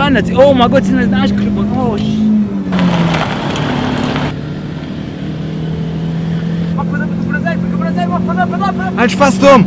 Wat war dat? Oh mein Gott, si hunn eis den Aarsch geknuppt, Mann. Oh sh. Marc, pass op, komm vun der Säit, komm vun der Säit, Marc, pass op, pass op, pass op! Halt Spaß, Domm!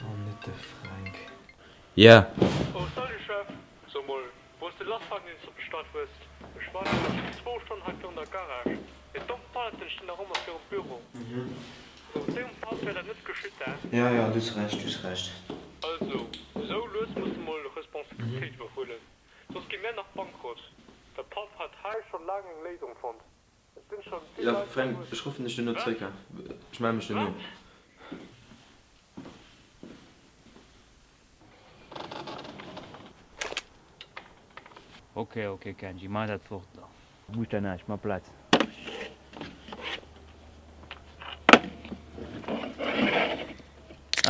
Oh, net de Fränk. Yeah. Oh salut Chef, so mol, wou ass de Lastwagen deen s de bestallt hues? Ech waarden elo schon zwou Stonnen hei virun der Garage, déi domm Paletten stinn nach ëmmer virum Büro. Also mat dengem Papp wär dat net geschitt, hä? Ja, ja, du hues Recht, du hues Recht. Also, sou lues muss de mol Responsabilitéit iwwerhuelen, soss gi mär nach bankrott. De Papp hat hei schon laang eng Léisung fonnt. Et sinn schon vill Ja, Leit Fränk, verluer. ech ruffen dech duerno Wat? zréck, hä? Ech melle mech duerno. Wat? Ok, ok Kenji, maach dat fort do. Muss der näischt, maa Plaz.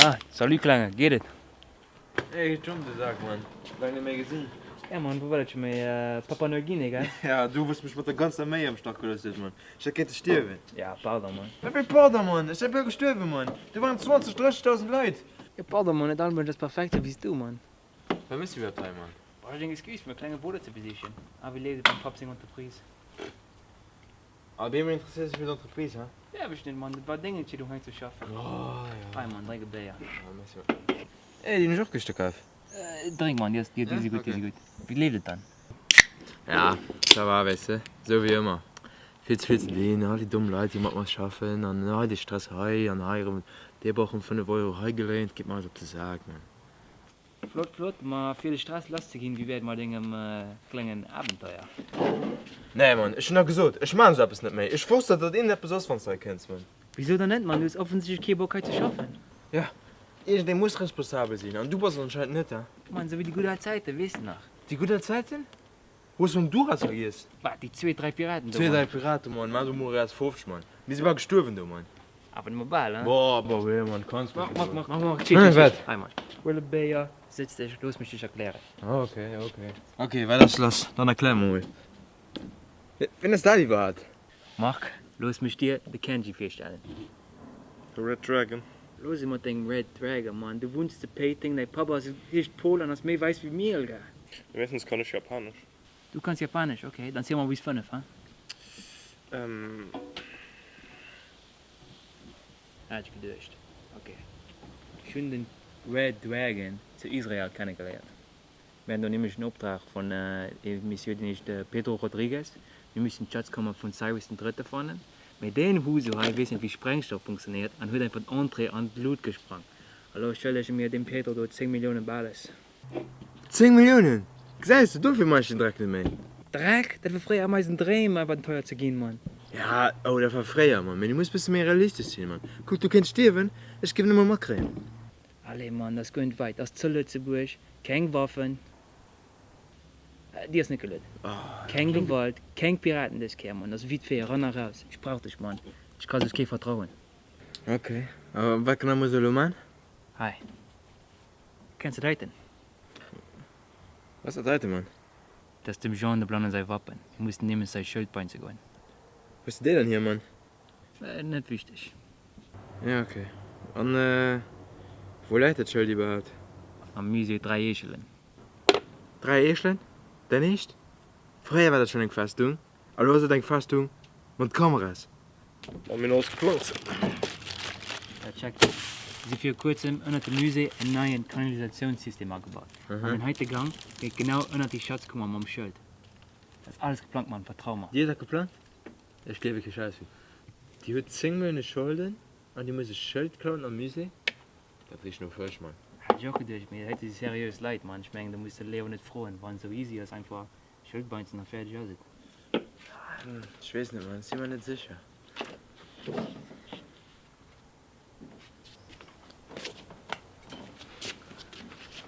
Ah, salut Klenge, geet et? Hey John, du Sak, Mann. Laang net méi gesinn. Ja Mann, wou war dat scho méi? Papua Neuguinea, gell? Ja, du wous mech mat der ganzer Arméi am Stach gelooss hues, Mann. Ech hätt kéinte stierwen. Ja, pardon, Mann. Wat fir pardon, Mann? Ech hätt bal gestuerwen, Mann. Do waren 20, 30.000 Leit. Ja, pardon, Mann, net all Mënsch ass perfekt sou wéi s du, Mann. Wat méchs du iwwerhaapt hei, Mann? Brauch ech eng Excuse fir mäi klenge Brudder ze besichen? Ah, wéi leeft et beim Papp seng Entreprise? Ah, op eemol interesséiers dech fir d'Entreprise, ha? Däerf ech net, Mann, dat war deng Entscheedung hei ze schaffen. Oh, ja. Hei, Mann, drénk e Béier. Ah, merci, Mann. Ey, déi hunn ech och gëschter kaf. Drénk, Mann, déi ass, déi si gutt, déi si gutt. Wéi leeft et dann? Ja, ça va, weess de, sou wéi ëmmer. Vill ze vill ze dinn, all déi domm Leit, déi mat mer schaffen, an hei dee Stress hei an hei erëm, dee brauch erëm 5 Euro hei geléint, geet mer alles op de Sak, Mann. Flott, flott, ma fir de Stress lass ze ginn, wéi wär et mat engem klengen Abenteuer? Nee Mann, ech hunn der gesot, ech maan esou eppes net méi. Ech wosst dat dat iergendeppes ass wanns de hei kënns, Mann. Wisou dann net, Mann? Du hues offensichtlech kee Bock hei ze schaffen. Ja, iergendee muss responsabel sinn an du bass et anscheinend net, he? Mann, esou wéi déi gutt al Zäiten, weess de nach? Déi gutt al Zäiten? Hues Honduras vergiess? Wat, déi zwee, dräi Piraten do, Zwee, Mann? dräi Piraten, Mann, maach du mol Räs 50, Mann. Mir si bal gestuerwen do, Mann. Awer nëmme bal, hein? Boah, boah, wéi, Mann, kanns mech Mach, mach, mol. mach, mach, chill, chill, chill. Hei, Mann, huel e Béier, sëtz dech, looss mech dech erklären. Ok, ok. Ok, wat ass lass? Dann erklär mer mol. Wien ass dat iwwerhaapt? Marc, looss mech dir de Kenji virstellen. De Red Dragon. Looss et mat dengem Red Dragon, Mann. Du wunns zu Péiteng, däi Papp ass, heescht Pol an ass méi wäiss wéi Miel, gell? Wéinstens kann ech Japanesch. Du kanns Japanesch, ok. Dann ziel mol bis 5, ha? Ähm. Hat ech geduecht. Ok. Ech hunn den Red Dragon zu Israel kennegeléiert. Mir haten do nämlech en Optrag vun ee Monsieur, deen heescht Pedro Rodriguez. Mir missten d'Schatzkammer vun Cyrus den Drëtte fannen. Mee deen Huso hei weess net wéi Sprengstoff funktionéiert an huet einfach d'Entrée an d'Lut gesprang. Elo schëllege mir deem Pedro do 10 Milliounen Bales. 10 Milliounen! Gesäis de, dofir man ech den Dreck net méi. Dreck? Dat war fréier ëmmer eisen Dream, Abenteuer ze ginn, Mann. Ja, oh, dat war fréier, Mann. Mee du muss bësse méi realistesch sinn, Mann. Kuck, du kéints stierwen, ech géif net mol matkréien. Allez Mann, dat ass guer net weit, ass zu Lëtzebuerg, keng Waffen, déi ass net gelueden, keng Gewalt, keng Piraten dës Kéier Mann, ass vite fait, eran a raus, ech brauch dech Mann, ech ka soss kee vertrauen. Ok, a wat genau muss ech elo man? Hei, kenns de dat heiten? Wat ass dat heiten Mann? Dat ass dem Jean de Blannen säi Wappen, mir mussen nämlech säi Schëld beinze goen. Wou hues de déi dann hier Mann? Net wichteg. Ja ok. An wou läit dat Schëld iwwerhaapt? Am Musée Dräi Eechelen. Dräi Eechelen? Dein Eescht? Fréier war dat schonn eng Festung, a lo ass et eng Festung mat Kameras. Wa mir alles geplangt sinn. Ja, check. Si viru kuerzem ënnert dem Musée en neien Kanalisationssystem agebaut. An den heite Gang geet genau ënnert déi Schatzkummer mam Schëld. Dat ass alles geplangt, Mann, vertrau mer. Déi huet dat geplangt? Ech gleewe kee Schäiss. Déi huet 10 Millioune Scholden an déi muss e Schëld klauen am Musée? Dat richt no Fësch, Mann. Hat ech och geduecht, mee dat heite si seriös Leit, Mann. Ech mengen, do muss de Leo net froen, wann et sou easy ass, einfach Schëld beinzen a fäerdeg ass et. Ech weess net, Mann, ech si mer net sécher.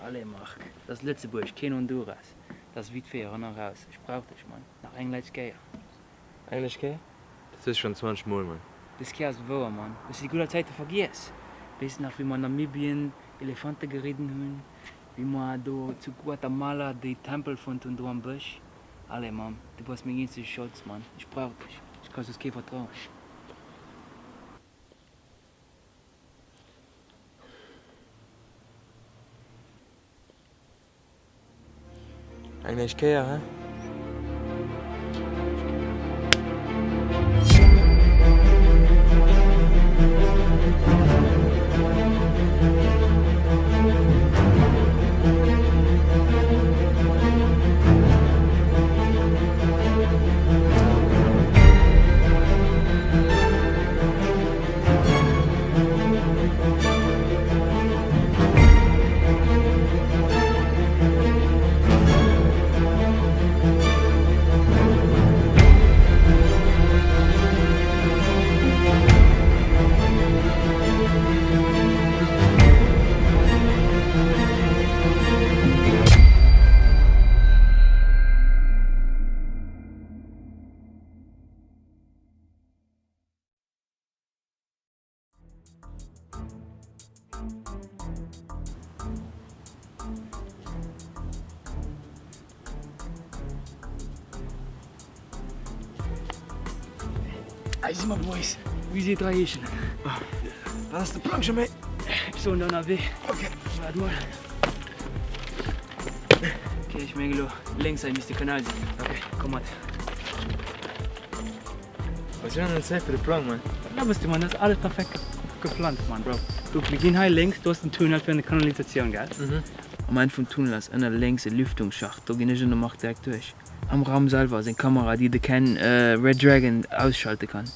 Allez Marc, dat ass Lëtzebuerg, keen Honduras. Dat ass vite fait, eran a raus. Ech brauch dech, Mann. Nach eng lescht Kéier. Eng lescht Kéier? Dat hues schonn 20 Mol, Mann. Dës Kéier ass et wouer, Mann. Hues de déi gudder Zäite vergiess? Weess de nach, wéi mer an Namibien Elefante geridden hunn? Wéi mer do zu Guatemala déi Tempel fonnt hunn, do am Bësch? Allez, Mann, du bass meng eenzeg Chance, Mann. Ech brauch dech. Ech ka soss kee vertrauen. Eng éischt Kéier, he? Hei si mer Boys, Musée Dräi Eechelen. Wat ass de Plang Jermaine? Ech soen der ënnerwee. Ok. Waart mol. Ok, ech mengen elo lénks hei misst de Kanal sinn. Ok. Komm mat. Wat ass denn Zäit fir de Plang, Mann? Da bass du, Mann, dat ass alles perfekt geplant, Mann, Bro. Kuck, mir ginn hei lénks, do ass den Tunnel fir an d'Kanalisatioun, gell? Mhm. Am Enn vum Tunnel ass ënner lénks e Lüftungsschacht, do ginn ech an de Marc direkt duerch. Am Raum selwer ass eng Kamera, déi de Ken Red Dragon ausschalte kann.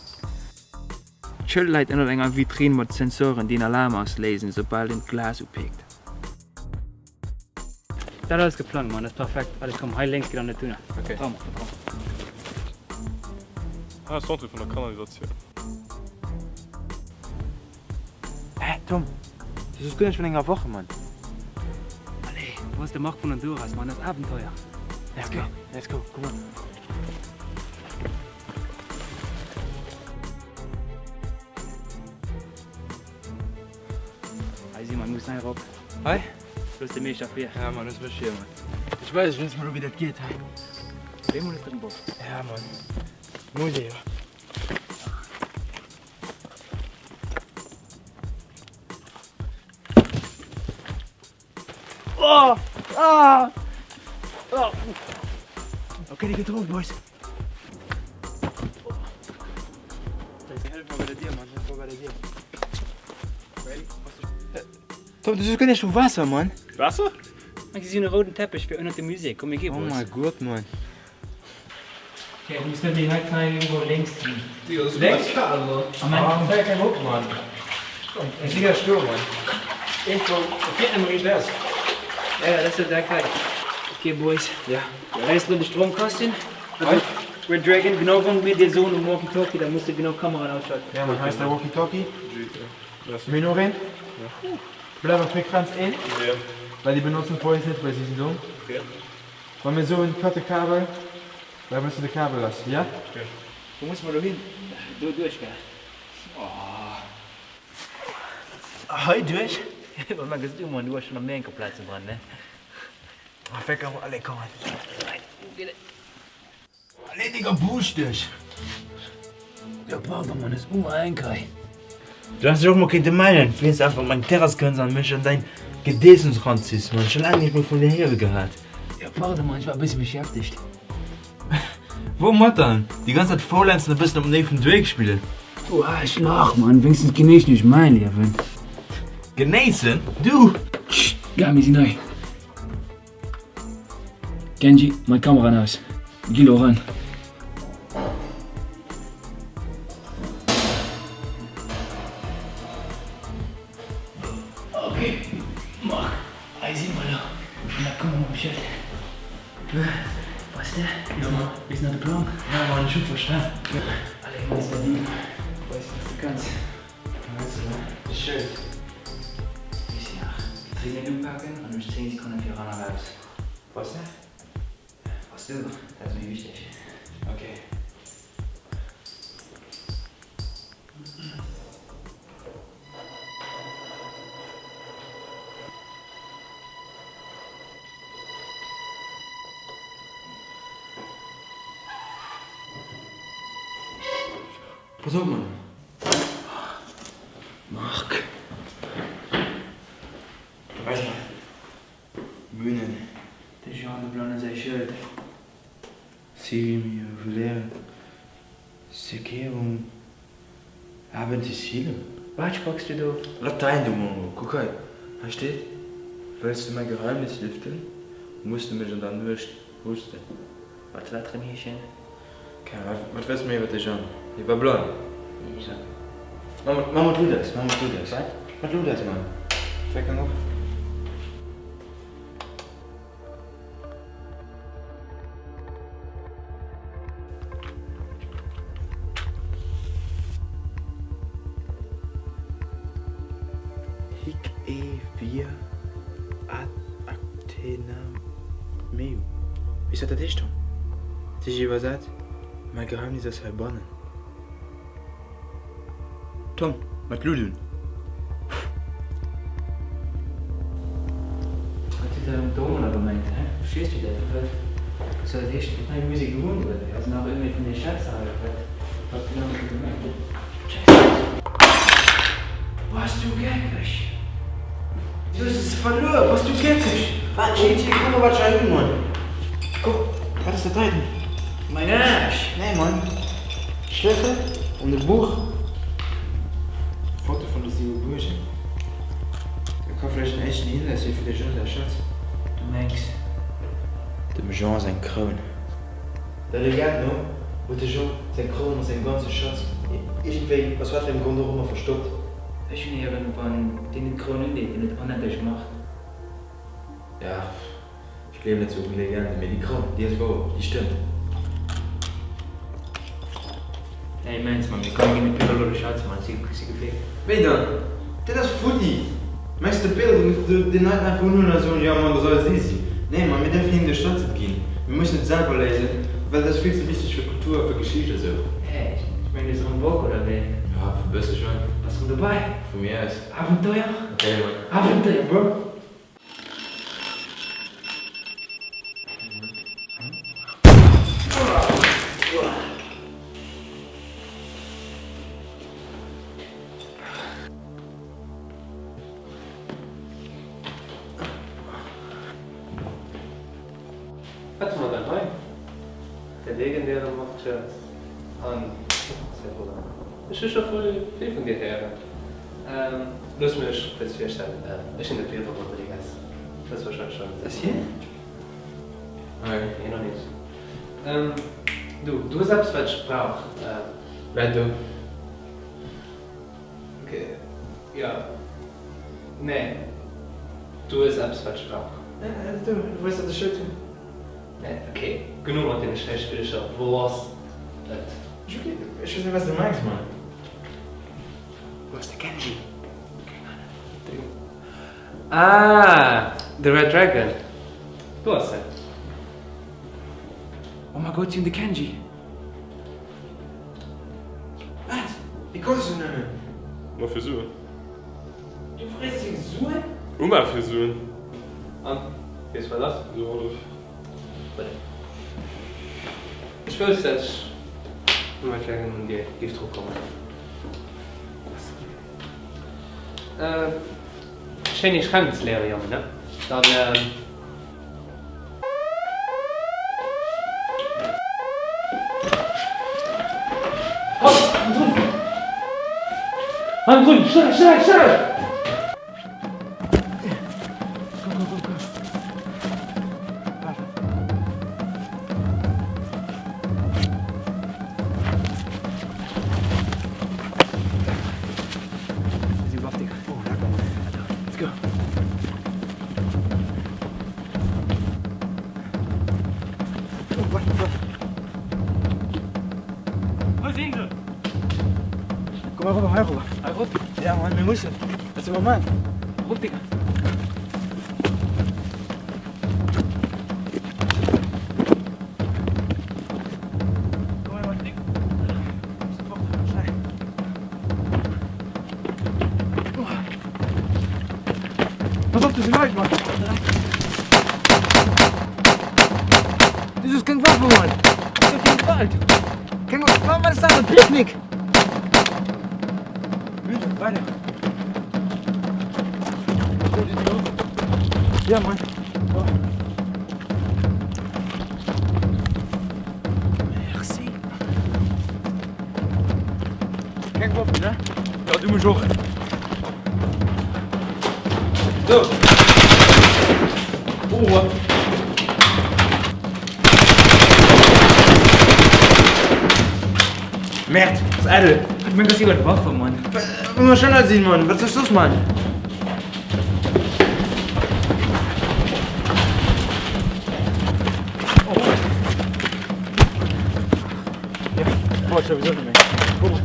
D'Schëld läit ënnert enger Vitrinn mat Sensoren, déi en Alarm ausléisen, soubal een d'Glas upeekt. Dat alles geplangt, Mann, dat ass perfekt. Allez, komm, hei lénks geet an de Tunnel. Ok. Vertrau mer, vertrau mer. Hei ass d'Entrée vun der Kanalisatioun. Hä, Tom? Du soos guer näischt vun enger Woche, Mann. Allez, wou ass de Marc vun Honduras, Mann? Dat ass Abenteuer. Let's go, let's go, komm mat. Hei si mer, mir mussen hei erop. Hei? Looss de Meeschter vir. Ja Mann, looss mech vir, Mann. Ech weess net mol wéi dat geet hei. Wéi mol ass dat en Bock? Ja Mann, muss ee jo. Oh! Ah! Oh! Ok, déi geet erof, Boys. Tom, du soos guer näischt vu Waasser, Mann. Waasser? Ech gesinn e rouden Teppech fir ënnert dem Musée. Komm mir gi Oh Boys. my God, Mann. Ok, du muss net méi hei hei irgendwou lénks ginn. Lénks? Am Enn. Fält keng op, Mann. Eng Digger Stur, Mann. Info, et geet nëmme riicht aus. Ja, ja, dat ass jo direkt hei. Ok, Boys. Ja. Hei ass elo de Stromkasten. Also, Red Dragon, genau wann mir dir soen um Walkie-Talkie, da muss de genau Kameraen ausschalten. Ja, Mann, hei ass de Walkie-Talkie. Mir hunn och een. Bleiw op Frequenz 1, well déi benotzen d'Boys net, well si sinn domm. Wa mir soen cut de Kabel, da wëss de de Kabel ass, ja? Wou musse mer elo hin? Do duerch, gell? Hei duerch? Wat mengs du, Mann, du hues schonn op méi enke Plazen dran, ne? Ah, féck, allez, komm mat. Allez Digga, busch dech! Jo pardon man, ass umer enk hei. Du häss dech och mol kéinte mellen, wéinst einfach op meng Terrass kënns an mech an däin Gedeessems ranziss man. Scho laang näischt méi vun dir héiere gehat. Jo pardon man, ech war e bëssi beschäftegt. Woumat dann? Déi ganz Zäit faulenzen a bëssen op Néi vum Dueck spillen? Du Aarschlach, Mann, wéinstens genéissen ech mäin Liewen. Genéissen? Du? Tsch, ga, mir sinn hei. Genji, mei Kameraen aus. Gi lo ran. Ok, Marc, hei si mer lo. An da komme mer mam Schëld. Weess de, weess nach de Plang? Ja Mann, ech hu verstan. Allez, Meister Deal, weis wat s de kanns. Weess de, de Schëld. Weess de nach, Vitrinen upaken an duerch 10 Sekonne fir eran a raus. Weess de? Bass du, dat ass méi wichteg. Ok. Pass op, Mann! Marc. Weis mol. Bühnen. De Jean de Blanne säi Schëld. Si mir voler sequer un Abendicile. Wat spacks du do? Latein, du Mongo! Kuck hei, hei steet, Wëlls du mäi Geheimnis lüften, muss du mech an der Nuecht husten. Wat soll dat rëm heeschen? Keng Ahnung. Wat wëlls du méi iwwer de Jean? Hie war blann. Ja. Mach mat Luut aus, mach mat Luut aus. Wat? Mat Luut aus, Mann. Fänk an op. Hic e via ad Athena meu. Weess wat dat heescht, Tom? Dat heescht iwwersat, Mäi Geheimnis ass heibannen. Tom, mat Lut un. Wat huet dat domadder gemengt, hä? Verstees du dat? Wat soll dat heeschen? Huet nei Musek gewonnen oder wéi? Ass nach iergendee vun de Schätzer hei oder wat? Wat genau huet e gemengt? Checks du net? Bass du geckeg? Du hues es verluer, bass du geckeg? Wat, JJ, kuck mol wat ech hei hunn, Mann. Kuck, wat ass dat heiten? Mäin Aarsch! Nee, Mann. Schlëssel an e Buch. Foto vun de siwe Buergen. Dat ka vläicht en éischten Hinweis si fir de Jean säi Schatz. Du mengs? Dem Jean seng Kroun. Der Legend no huet de Jean seng Kroun mat sengem ganze Schatz iergendwéi, aus wat fir engem Grond och ëmmer, verstoppt. Ech hunn héieren, wann deen et d'Kroun undeet, deen huet onendlech Macht. Ja. Ech gleewen net sou un Legenden, mee déi Kroun, déi ass wouer, déi stëmmt. Hey immens Mann, mir kommen ginn de Pedro lo de Schatz Mann, si si gefleegt. Wéi dann? Dat ass futti! Mengs de Pedro géif deen heiten einfach unhuelen a soen, jo Mann, dat ass alles easy? Nee Mann, mir däerfen him de Schatz net ginn, mir mussen et selwer léisen, well dat ass vill ze wichteg fir d'Kultur a fir Geschicht a sou. Hey, ech mengen du hues erëm Bock, oder wéi? Ja, e bësse schonn. Bass rëm dobäi? Vu mir aus. Abenteuer? Okay Mann. Abenteuer, Bro! Wat hu mer dann hei? De legendäre Marc Jones an säi Brudder. Ech hu scho voll vill vun dir héieren. Looss mech kuerz virstellen, ech sinn de Pedro Rodrigues. Du hues warscheinlech schonn. Ass hien? Nee, nach net. Du, du hues eppes, wat ech brauch. Wat do? Ok, jo. Nee, du hues eppes, wat ech brauch. Du, du wëlls dat ech Schëld hunn? Nee, ok, genuch mat deene Schäisspillercher, wou ass et? Ech weess net, wat s de mengs, Mann. Wou ass de Kenji? Keng Ahnung. Ah, de Red Dragon. Do ass en. Oh my God, si hunn de Kenji! Wat? Wéi koss du nëmmen? Ma fir Suen. Du frees seng Suen? Uma fir Suen. An, weess wat ass? Esou hallef. Gutt. Ech wousst, dat ech mam Red Dragon un dir géif dru kommen. Schéin iech kennenzeléieren, Jongen, ne? Dann. Hopp, an drun! Hannendrun! Schnell, schnell, schnell! Wou sinn se? Komm erop, hei erop. Hei erop? Ja, Mann, mir mussen. Wat soll mer man? Erop, Digga. Komm her, Mann. Schnell. Pass op, do si Leit, Mann. Das ist keng Waffe, Mann. Das ist keng Gewalt. Keng Waffe. Was ist das? Ein Picknick. Weiter. Ja, Mann. Oh. Merci. Keng Waffe, ne? Ja, du mech och. So. Oh. Merd, das ist edel. Ich mein, das ist iwwer Waffe, Mann. Immer schneller sinn, Mann. Was soll ich los, Mann? Oh. Ja, boah, ich sowieso nicht mehr. Guck mal.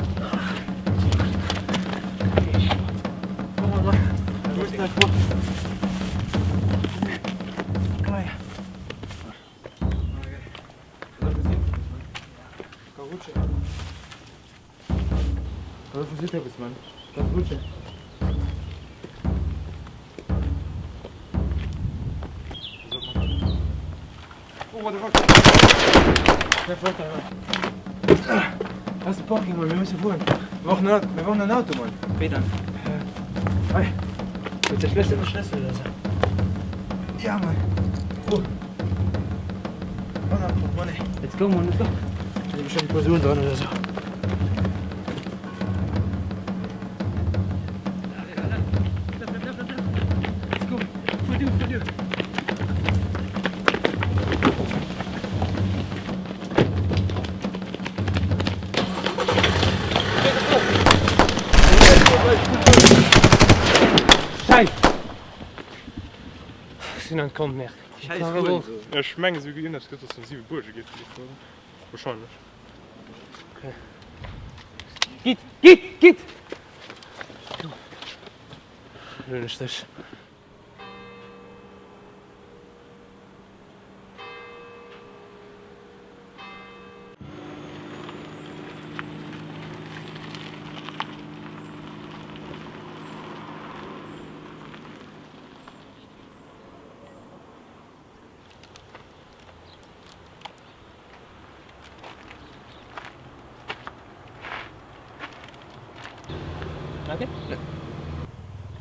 Das ist Parking, Mann. Wir müssen fuhren. Wir brauchen ein, wir brauchen ein Auto, Mann. Wéi dann? Hei. Huet de Schlëssel? Schlëssel oder so. Ja, Mann. Oh. Mann, am Portemonnaie. Let's go, Mann, let's go. Da sind bestimmt Personen dran oder so. Let's go. Fuer du, fuer du. Scheiss! Sinn entkomm, Merde. Ech mengen esou iergendepps gëtt dass en 7 Buerge geet fir déi Fro wahrscheinlech. Gitt, gitt, gitt! Lo hunn ech dech.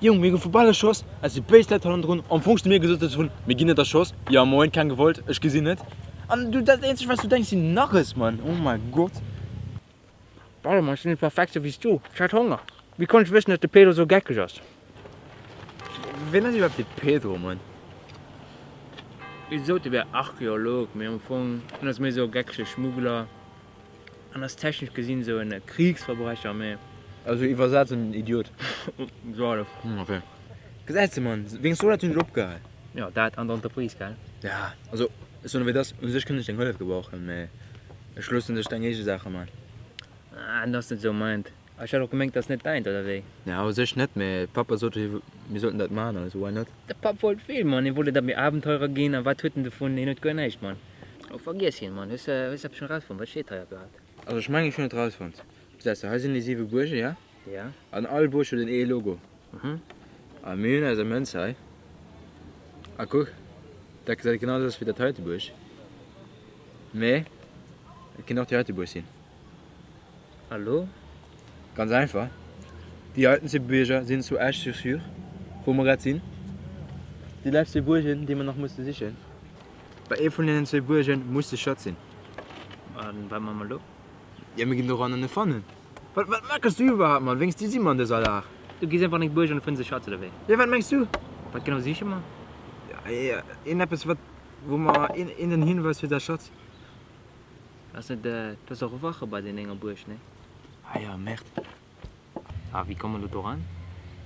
Jung, mir goufe bal erschoss, et si béis Leit hannendrun, am Fong sti mir gesot huet vun mir ginn net erschoss, ja moin, keng gewollt, ech gesinn net an du dat eenzegt wat du denks sinn Narres, Mann, oh mein Gott. Warte mol, ech sinn net perfekt sou wéi s du, ech hat Honger. Wéi konnt ech wëssen, datt de Pedro sou geckeg ass? Wien ass iwwerhaapt de Pedro, Mann? Déi sot e wär Archeolog, mee am Fong en ass méi sou e geckege Schmuggler an ass technesch gesinn sou en Kriegsverbrecher, mee. Also iwwersat en Idiot. Sou hallef. Ok. Gesäis de, Mann, wéinst sou Leit hunn ech opgehal. Jo, dat an der Entreprise, gell? Ja, also ech soen ewéi et ass, u sech kënnt ech deng Hëllef gebrauchen, mee ech loossen dech deng eege Saache man. Ah, dat ass net sou meint. Ech hat och gemengt, dat ass net däint, oder wéi? Ja, u sech net, mee Papa sot, mir sollten dat man, also why not? De Papp wollt vill, Mann. Hie wollt, datt mir Abenteurer ginn. A wat huet en dovun? Hien huet guer näischt, Mann. Oh, vergiess hien, Mann. Hues de eppes schonn erausfonnt? Wat steet hei iwwerhaapt? Also ech mengen, ech hunn et erausfonnt. Gesäis de, hei sinn déi siwe Buergen, ja? Ja. An all Buerg huet en ee Logo. Mhm. A mir hunn eis Mënz hei. A kuck, dat gesäit genau esou aus wéi dat heite Buerg. Mee et kinnt och déi heite Buerg sinn. Hallo? Ganz einfach, déi heiten zwee Buerger sinn zu Esch-sur-Sûre, wou mer grad sinn. Déi lescht zwee Buergen, déi mer nach musse sichen. Bei ee vun deenen zwee Buerge muss de Schatz sinn. An wat maache mer elo? Jo, mir ginn do ran an e fannen. Wat, wat meckers du iwwerhaapt, Mann? Wéinst dir si mer an dëser Lag. Du gees einfach an eng Buerg an du fënns e Schatz, oder wéi? Jo, wat mengs du? Wat genau siche mer? Ja, een eppes, wat, wou mer een, een den Hinweis fir däi Schatz. Ass net, du has och e Wache bei denger Buerg, nee? Ah ja, Merde. A wéi komme mer do doran?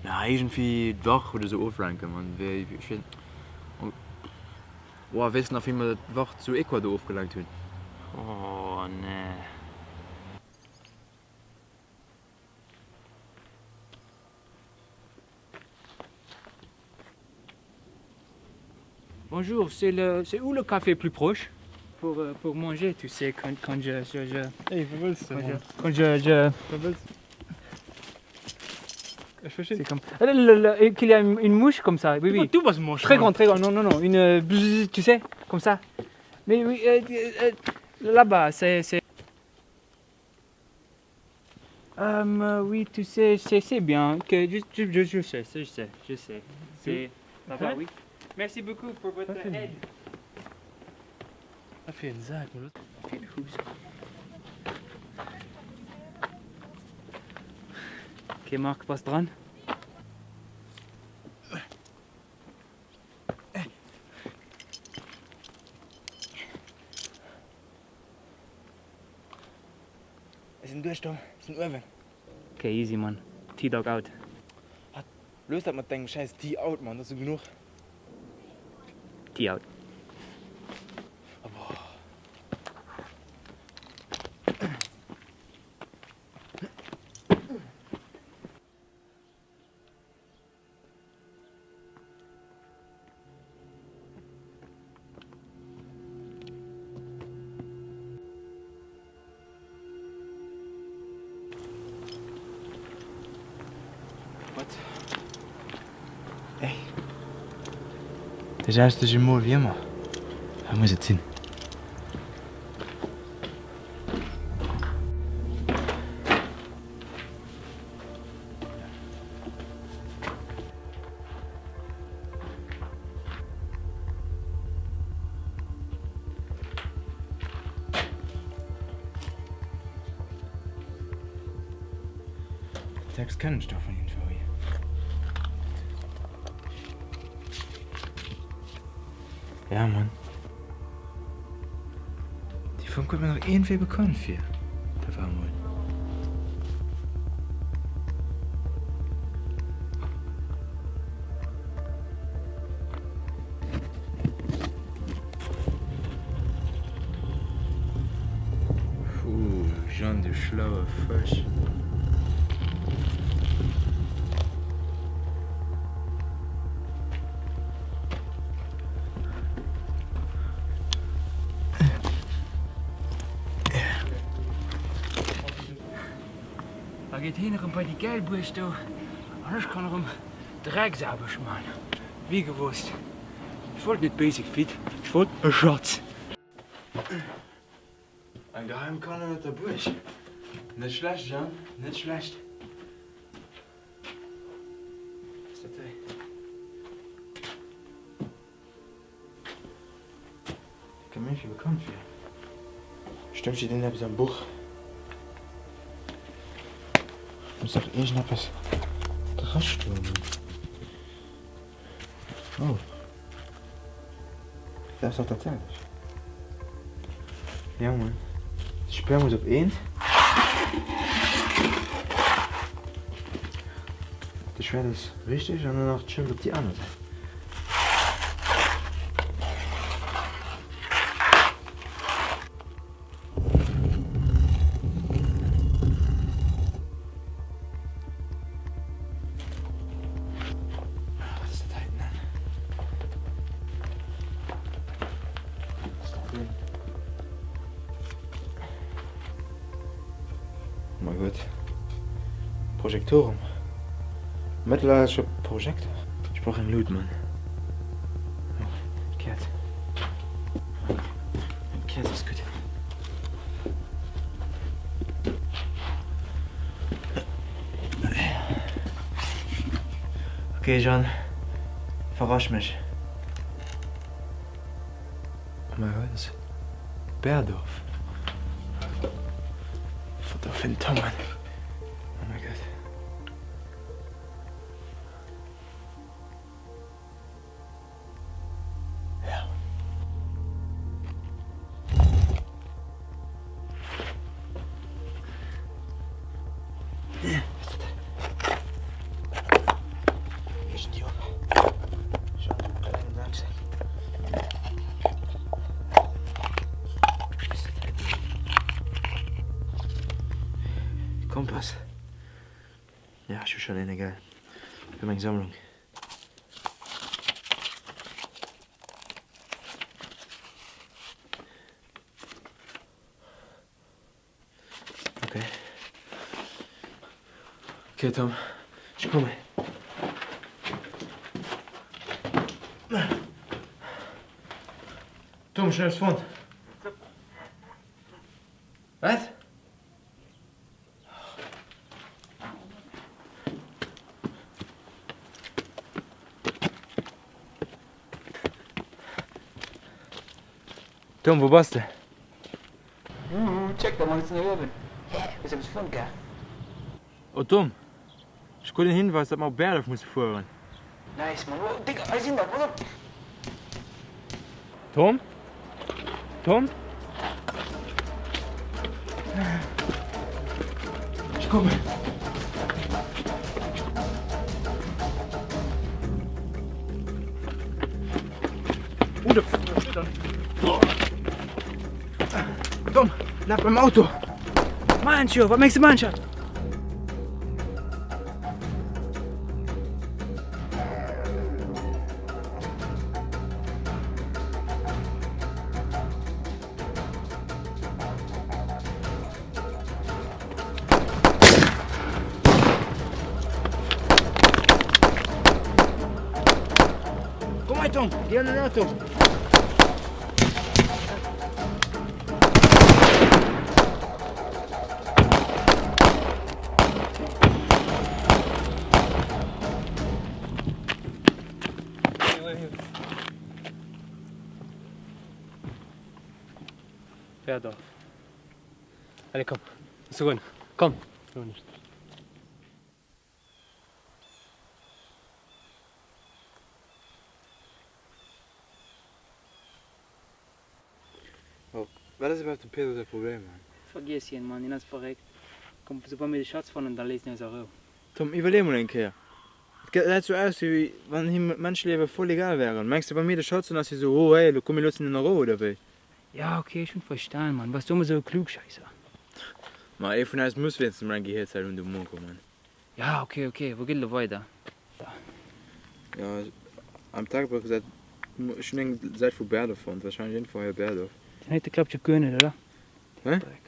Na, iergendwéi d'Wach oder sou oflenken, Mann. Wéi, ech weess, oh, weess nach, wéi mer d'Wach zu Ecuador ofgelenkt hunn? Oh, nee. Bonjour, c'est le, c'est où le café plus proche? Pour, euh, pour manger, tu sais, quand, quand je, je, je, Ey, wat wëlls de, quand je, Mann? quand je, je, Wat wëlls Ech verstinn. c'est comme, Ah, le- le- le- qu'il y a une, une mouche comme ça, oui, oui. Du bass moche, Très Mann. grande, très grande, non, non, non, une, euh, bzzz, tu sais, comme ça. Mais oui, euh, euh, là-bas, c'est, c'est. Euh, oui, tu sais, c'est, c'est bien que je, je, je, je sais, je sais, je sais. C'est là-bas, oui. Merci beaucoup pour votre aide. Wat fir en Sak, Mann. Okay, Marc, bass dran. Ech sinn duerch, Tom. Ech sinn uewen. Okay, easy, Mann. T-Dog out. Hat, looss dat mat dengem schäiss T-out, Mann. Dat ass sou genuch. T-out. What? Ey. De selwechte Jumeau wéi ëmmer. Hei muss et sinn. Den Text kennen ech dach vun iergendwou hier. Ja Mann. Déi Form kënnt mir nach iergendwéi bekannt vir. Dat war emol. Puh, Jeanne, du schlaue Fësch. Da geet hien erëm bei déi gäil Buerg do an ech kann erëm Drecksaarbecht man. Wéi gewosst, ech wollt net Basic Fit, ech wollt e Schatz. Eng geheim Kan ënnert der Buerg. Net schlecht, Jeanne, net schlecht. Was ass dat hei? Dat kënnt mir iergendwéi bekannt vir. Bestëmmt steet iergendeppes am Buch. Muss dach iergendeppes drastoen. Oh. Dat ass dach dat selwecht. Ja, Mann. De Speer muss op eent. De Schwäert ass richteg an dann nach d'Schëld op déi aner Säit. Wat ass dat heiten dann? Was ist dat denn? Oh mein Gott. Projektoren. Mëttelalterleche Projektor. Ech brauch eng Lut, Mann. Oh, Käerz. Eng Käerz ass gutt. Ok Jeanne, verrasch mech. Oh mein Gott, das Berdorf. Wat da fir en Tom, Mann. Ja, ech hu schonn een, egal. Fir meng Sammlung. Ok. Ok Tom, ech kommen. Tom, ech hunn eppes fonnt. Wat? Tom, wou bass de? Check da mol no uewen. Hä, hues eppes fonnt, gell? Oh Tom, ech krut en Hinweis, datt mer op Berdorf musse fueren. Nice man, oh Digga, hei sinn der, pass op! Tom? Tom? Ech kommen. Oh, da steht er. Tom, laf beim Auto. Mancho, wat méchs de Mancho? Komm hei Tom, geh an den Auto. Berdorf. Allez, komm. Lass goen. Komm. Lo nicht. Wat ass iwwerhaapt dem Pedro säi Problem, Mann? Vergiess hien, Mann, hien ass verréckt. Komm, soubal mir de Schatz fannen, da léisst en eis a Rou. Tom, iwwerlee mol eng Kéier. Et gesäit sou aus, wéi wann him d'Mënscheliewe voll egal wären. Mengs de, wa mir de Schatz hunn, ass hie sou, oh hey, lo komm mir loossen en a Rou, oder wéi? Ja, ok, ech hunn verstan, Mann. Bass du ëmmer sou e Klugscheisser? Ma ee vun eis muss wéinstens mol eng Gehierzell hunn, du Monko, Mann. Ja, ok, ok, wou geet et elo weider? Ja, am Tagebuch gesäit, ech hunn eng Säit vu Berdorf fonnt, wahrscheinlech iergendwou hei Berdorf. Den heite klappt jo guer net, oder? Hä? Dreck.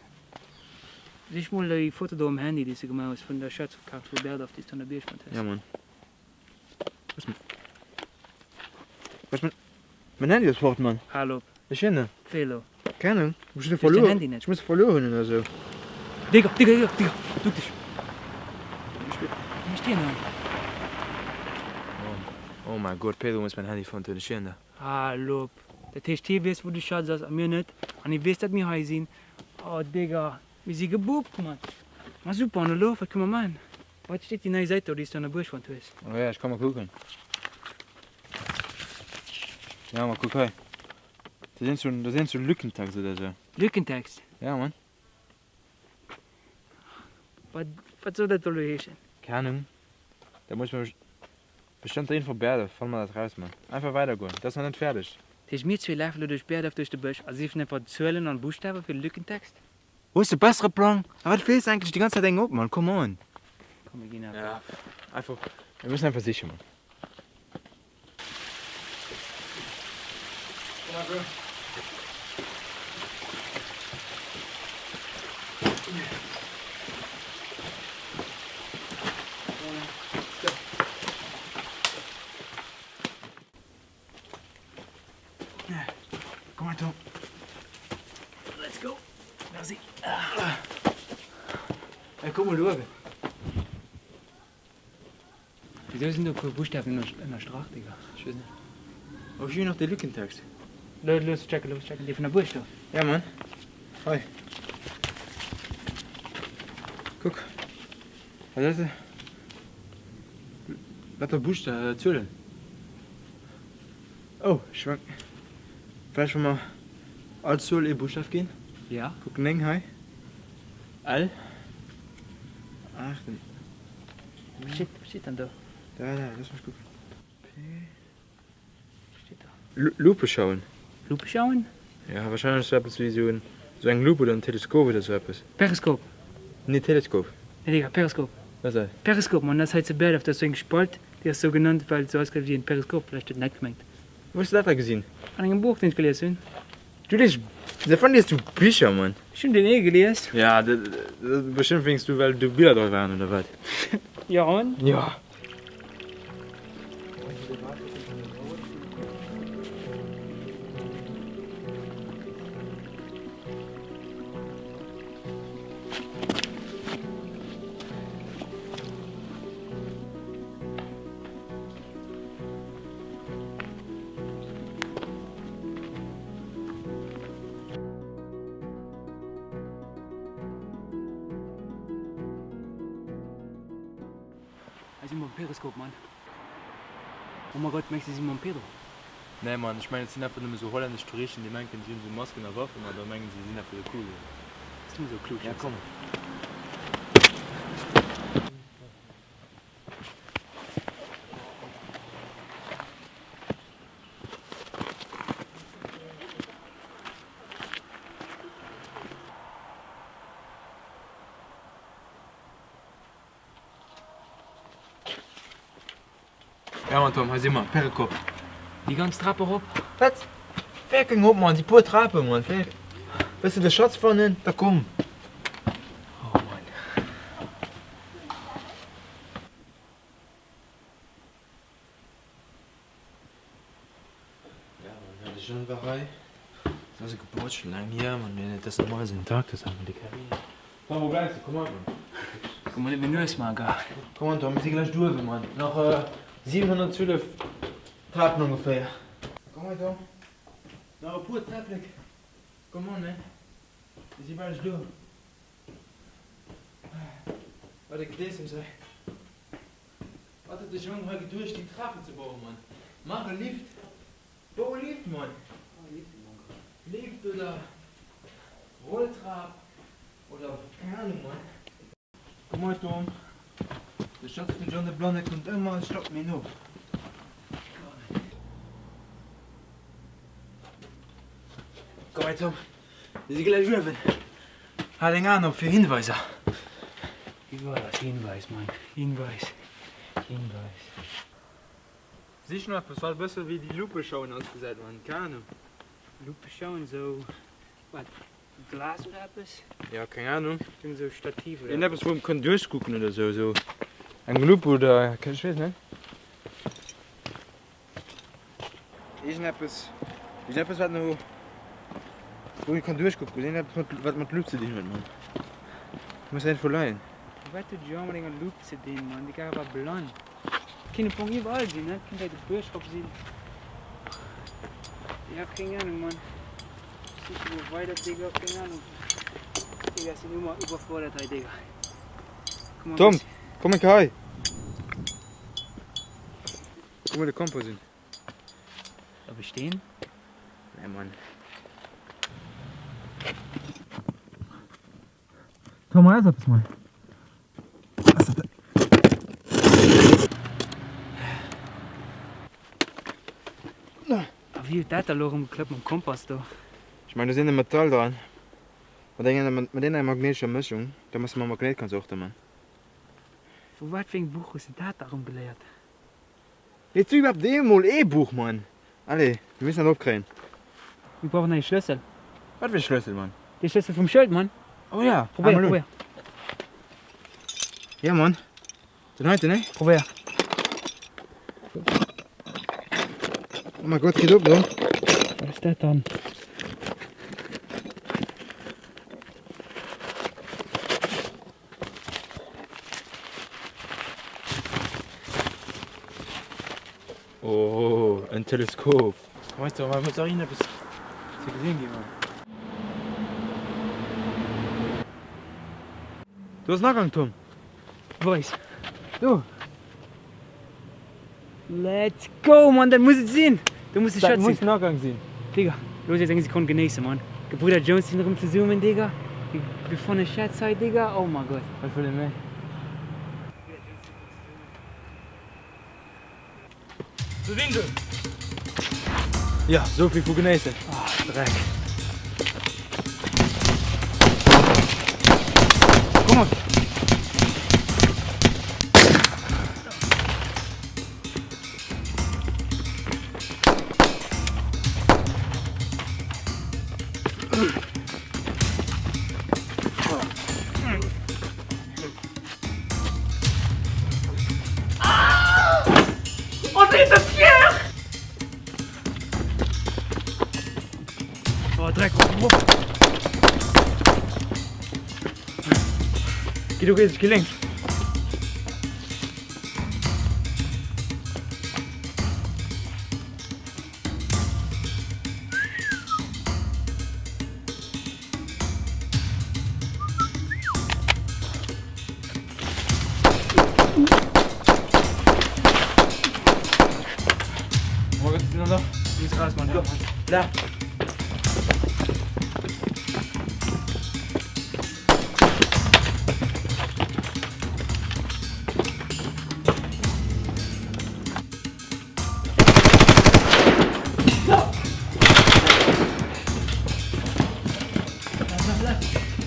Sich mol déi Foto do um Handy, déi s du gemaach hues vun der Schatzkaart vu Berdorf, déi s du an der Bierg fonnt hues. Ja, Mann. Was, was, mein Handy ass fort, Mann. Hal op. Ech hin ne. Wéi elo? Keng Ahnung. Ech muss verluer. Handy net. Ech muss verluer hunn oder sou. Digga, Digga, Digga, Digga, duck dech. Wéi stehen hei? Oh, oh mein Gott, Pedro muss mein Handy fonnt hunn. Ech hien da. Hal op. Dat heescht hie weess wou de Schatz ass a mir net. An hie weess dat mir hei sinn. Oh Digga, mir si gebookt, Mann. Ma super, an elo, wat kënne mer man? Wat steet déi nei Säit do, déi s du an der Buerg fonnt hues? Oh ja, ech ka mol kucken. Ja, ma kuck hei. Da sinn sou, da sinn sou Lückentext oder sou. Lückentext? Ja, Mann. Wat, wat soll dat do lo heeschen? Keng Ahnung. Da muss mer bestëmmt der Info Berdorf, fanne mer dat raus, Mann. Einfach weidergoen, dat ass nach net fäerdeg. Dat heescht, mir zwee lafen lo duerch Berdorf duerch de Bësch a sichen einfach Zuelen an Buschtawe fir de Lückentext? Hues de bessere Plang? A wat feels eigentlech déi ganz Zäit eng op, Mann? Come on! Komm, mir ginn einfach. Ja, einfach, mir müssen einfach sichen, Mann. Komm mal, Bro. Komm mal, Tom. Let's go. Merci. Hey, komm mal luegen. Wieso sinn do e puer Buschtawen ënnerstrach, Digga? Ech weess net. Oh, ech hunn nach de Lückentext. Looss checken, looss checken. Dee vun der Buerg do? Ja, Mann. Hei. Kuck. Wat ass dat? Lauter Buschta-, Zuelen. Oh, ech meng, vläicht wa mer all Zuel ee Buschtaf ginn? Ja. Kuck, 9 hei. L. 8. Wat steet, wat steet dann do? Da, da, looss mech kucken. P. Wat steet do? Lupe schauen. Lupe schauen? Ja, wahrscheinlech sou eppes wéi sou en, sou eng Lupe oder en Teleskop oder sou eppes. Periskop. Nee, Teleskop. Nee, Digga, Periskop. Wat ass dat? Periskop, Mann, dat ass hei zu Berdorf, dat ass sou eng Spalt, déi ass sou genannt, well et sou ausgesäit wéi en Periskop. Vläicht huet en dat gemengt. Wou hues de dat da gesinn? An engem Buch, deen ech gelies hunn. Du lies, säit wann lies du Bicher, Mann? Ech hunn deen ee gelies. Ja, bestëmmt wéinst du, well do Biller dra waren, oder wat? Jo, an? Jo. Hei si mer um Periskop, Mann. Oh mein Gott, mengs de si mam Pedro? Nee Mann, ech mengen et sinn einfach nëmme sou hollännesch Touristen déi menken si hunn sou Masken a Waffen an da mengen si sinn einfach sou cool. Bass du esou klug, Ja komm. Ja Mann Tom, hei si mer, Perekop. Déi ganz Trap erop? Wat? Fucking op Mann, déi puer Trapen Mann, wëlls de de Schatz fannen? Da komm. Oh Mann. Ja Mann, de Jeanne war hei. Dat ass e Gebuert schon laang hier, Mann, mee dat ass normal esou en Tag, dat ass einfach déi Carrière. Tom, wou bleifs de? Komm mat, Mann. Komm mol net méi nues maachen, gell? Komm an, Tom, mir si gläich duerwen, Mann. Nach 712 Trapen ongeféier. Komm hei, Tom. Nach e puer Träpplek. Komm on, man. Mir si bal do. Wat e Gedeessems hei. Wat huet de Jong hei geduecht déi Trapen ze bauen, Mann? Maach e Lift! Bau e Lift, Mann! Lift oder Rolltrap oder keng Ahnung, Mann. Komm hei Tom, de Schatz vun John de Blanne kënnt ëmmer e Stack méi no. Komm hei Tom, mir si gläich uewen. Hal deng Aen op fir Hinweiser. Iwwerall ass Hinweis, Mann. Hinweis, Hinweis. Sich no eppes wat e bësse wéi déi Lupeschauwen ausgesäit, Mann. Keng Ahnung. Lupeschauwen, esou wat, Glas oder eppes? Jo, keng Ahnung. Irgend esou Stativ oder eppes. Iergendeppes wou een kann duerchkucken oder esou, esou eng Lupe oder ech weess net. Iergendeppes, iergendeppes wat no, wou ee kann duerchkucken, iergendeppes mat, wat mat Lupe ze dinn huet, Mann. Muss iergendwou leien. Wat huet Jean mat enger Lupe ze dinn, Mann? Déi Gare war blann. Et kinnt am Fong iwwerall sinn, ne? Et kinnt hei de Buerg rop sinn. Jo, keng Ahnung, Mann. Ech siche mol weider, Digga, keng Ahnung. Digga, ech sinn ëmmer iwwerfuerdert hei, Digga. Komm mal Tom, komm enke hei. Guck mol de Kompass un. Op e Steen? Nee Mann. Tom, hei ass eppes, Mann. Was ass dat? A wéi huet dat da lo erëm geklappt mam Kompass do? Ech mengen do sinn e Metall dran mat enger mat enger magnéitescher Mëschung, da muss mam Magnéit kanns och da man. Vu wat fir engem Buch hues de dat da erëm geléiert? Liest du iwwerhaapt eemol ee Buch, Mann? Allez, mir müssen dat opkréien. Mir brauchen nach ee Schlëssel. Wat fir e Schlëssel, Mann? Dee Schlëssel vum Schëld, Mann. Oh ja, Probéier, probéier. Ja, Mann. Den heiten, ne? Probéier. Oh mein Gott, geht op, ne? Wat ass dat dann? Oh, en Teleskop. Weess de, hei muss dach iergendeppes ze gesinn ginn, Mann. Do ass en Agang, Tom. Weis. Do. Let's go, Mann, dat muss et sinn. Do muss de Schatz sinn. Dat muss den Agang sinn. Digga, looss eis eng Sekonn genéissen, Mann. Gebrüder Jones sinn erëm zesummen, Digga. Mir fanne Schätz hei, Digga. Oh mein Gott. Wat wëll e méi? Do sinn se! Ja, souvill vu genéissen. Ah, Dreck. Komm op! Geh du riets, ech geh lénks.